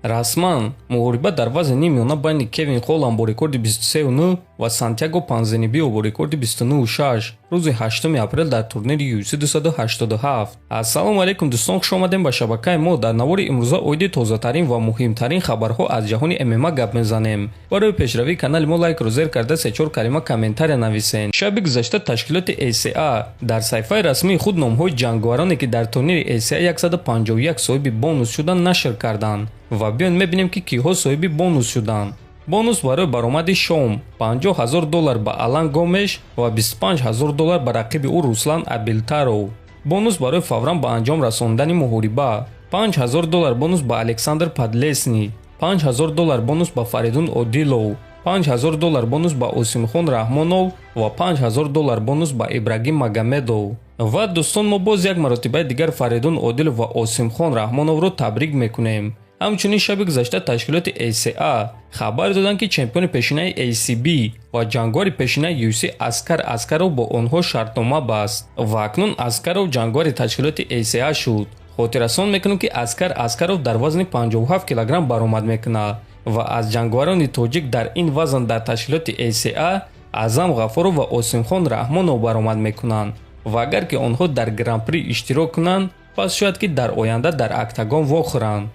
Расман муҳориба дар вазни ниммиёна байни Кевин Холланд бо рекорди 23-9 ва Сантьяго Панзинибио бо рекорди 29-6 рӯзи 8 апрел дар турнири UFC 287. Ассалому алайкум, дӯстон, хуш омадем ба шабакаи мо. Дар навори имрӯза оиди тозатарин ва муҳимтарин хабарҳо аз ҷаҳони ММА гап мезанем. Барои пешравии канали мо лайкро зер карда, се-чор калима комментария нависен. Шаби гузашта ташкилоти ACA дар саҳифаи расмии худ номҳои ҷанговароне, ки дар турнири ACA 151 соҳиби бонус шуданд, нашр карданд. Ва биён мебинем, ки киҳо соҳиби бонус шуданд. Бонус барои баромади шом: 50 ҳазор доллар ба Алан Гомеш ва 25 ҳазор доллар ба рақиби ӯ Руслан Абилтаров. Бонус барои фавран ба анҷом расондани муҳориба: 5 ҳазор доллар бонус ба Александр Подлесни, 5 ҳазор доллар бонус ба Фаридун Одилов, 5 ҳазор доллар бонус ба Осимхон Раҳмонов ва 5 ҳазор доллар бонус ба Ибрагим Магомедов. Ва, дӯстон, мо боз як маротибаи дигар Фаридун Одилов ва Осимхон Раҳмоновро табрик мекунем. Ҳамчунин шаби гузашта ташкилоти ACA хабар доданд, ки чемпиони пешинаи ACB ва ҷанговари пешинаи UFC Аскар Аскаров бо онҳо шартнома баст ва акнун Аскаров ҷанговари ташкилоти ACA шуд. Хотиррасон мекунем, ки Аскар Аскаров дар вазни 57 килограмм баромад мекунад ва аз ҷанговарони тоҷик дар ин вазн дар ташкилоти ACA Аъзам Ғафуров ва Осимхон Раҳмонов баромад мекунанд ва агар ки онҳо дар Гран-при иштирок кунанд, пас шояд, ки дар оянда дар октагон вохӯранд.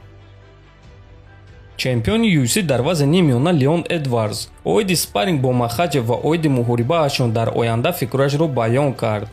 Чемпиони UFC дар вазни ниммиёна Леон Эдвардс оиди спарринг бо Махачев ва оиди муҳорибаашон дар оянда фикрашро баён кард.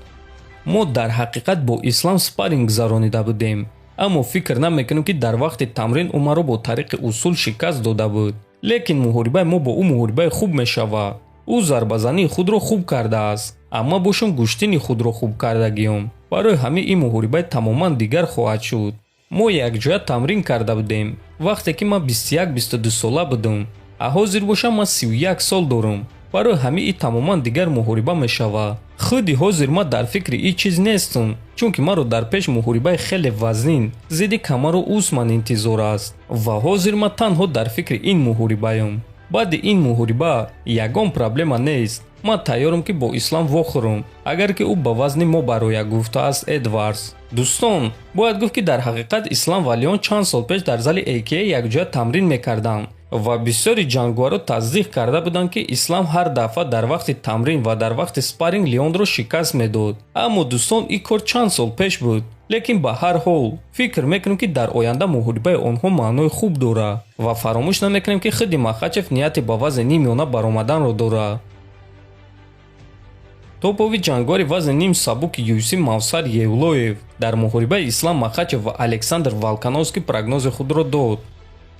Мо дар ҳақиқат бо Ислам спарринг гузаронида будем, аммо фикр намекунем, ки дар вақти тамрин ӯ маро бо тариқи усул шикаст дода буд, лекин муҳорибаи мо бо ӯ муҳорибаи хуб мешавад. Ӯ зарбазании худро хуб кардааст, амма бошам гӯштини худро хуб кардагиём. Барои ҳамин ин муҳорибаи тамоман дигар хоҳад шуд. Мо якҷоя тамрин карда будем, вақте ки ман 21-22 сола будам, а ҳозир бошам ман 31 сол дорам. Барои ҳамин ин тамоман дигар муҳориба мешавад. Худи ҳозир ман дар фикри ин чиз нестам, чунки маро дар пеш муҳорибаи хеле вазнин зидди Камару Усман интизор аст ва ҳозир ман танҳо дар фикри ин муҳорибаям. Баъди ин муҳориба ягон проблема нест, ман тайёрам, ки бо Ислам вохӯрам, агар ки ӯ ба вазни мо барояд, гуфтааст Эдвардс. Дӯстон, бояд гуфт, ки дар ҳақиқат Ислам ва Леон чанд сол пеш дар зали AKA якҷоя тамрин мекарданд ва бисёри ҷанговаро тасдиқ карда буданд, ки Ислам ҳар дафъа дар вақти тамрин ва дар вақти спарринг Леонро шикаст медод. Аммо, дӯстон, ин кор чанд сол пеш буд, лекин ба ҳар ҳол фикр мекунем, ки дар оянда муҳорибаи онҳо маънои хуб дорад. Ва фаромӯш намекунем, ки худи Махачев нияти ба вазни ниммиёна баромаданро дорад. Топови ҷанговари вазни ним сабуки UFC Мавсар Евлоев дар муҳорибаи Ислам Махачев ва Александр Волкановский прогнози худро дод.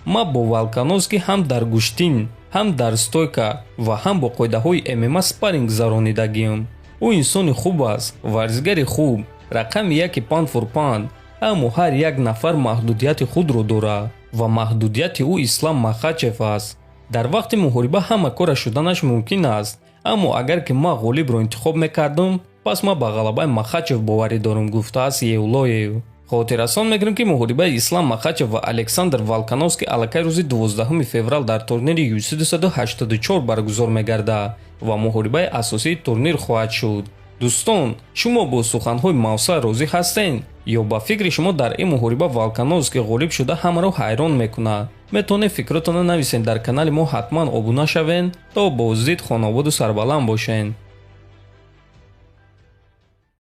Ман бо Волкановский ҳам дар гӯштин, ҳам дар стойка ва ҳам бо қоидаҳои ММА спарринг гузаронидагиам. Ӯ инсони хуб аст, варзигари хуб, рақами яки pound for pound, аммо ҳар як нафар маҳдудияти худро дорад ва маҳдудияти ӯ Ислам Махачев аст. Дар вақти муҳориба ҳама кора шуданаш мумкин аст, аммо агар ки ман ғолибро интихоб мекардам, пас ман ба ғалабаи Махачев боварӣ дорам, гуфтааст Евлоев. Хотиррасон мекунем, ки муҳорибаи Ислам Махачев ва Александр Волкановский аллакай рӯзи 12 феврал дар турнири UFC 284 баргузор мегардад ва муҳорибаи асосии турнир хоҳад шуд. Дӯстон, шумо бо суханҳои Мавсар розӣ ҳастед ё ба фикри шумо дар ин муҳориба Волкановский ғолиб шуда ҳамаро ҳайрон мекунад? Метавонед фикротонро нависед. Дар канали мо ҳатман обуна шавед. То боздид, хонободу сарбаланд бошед.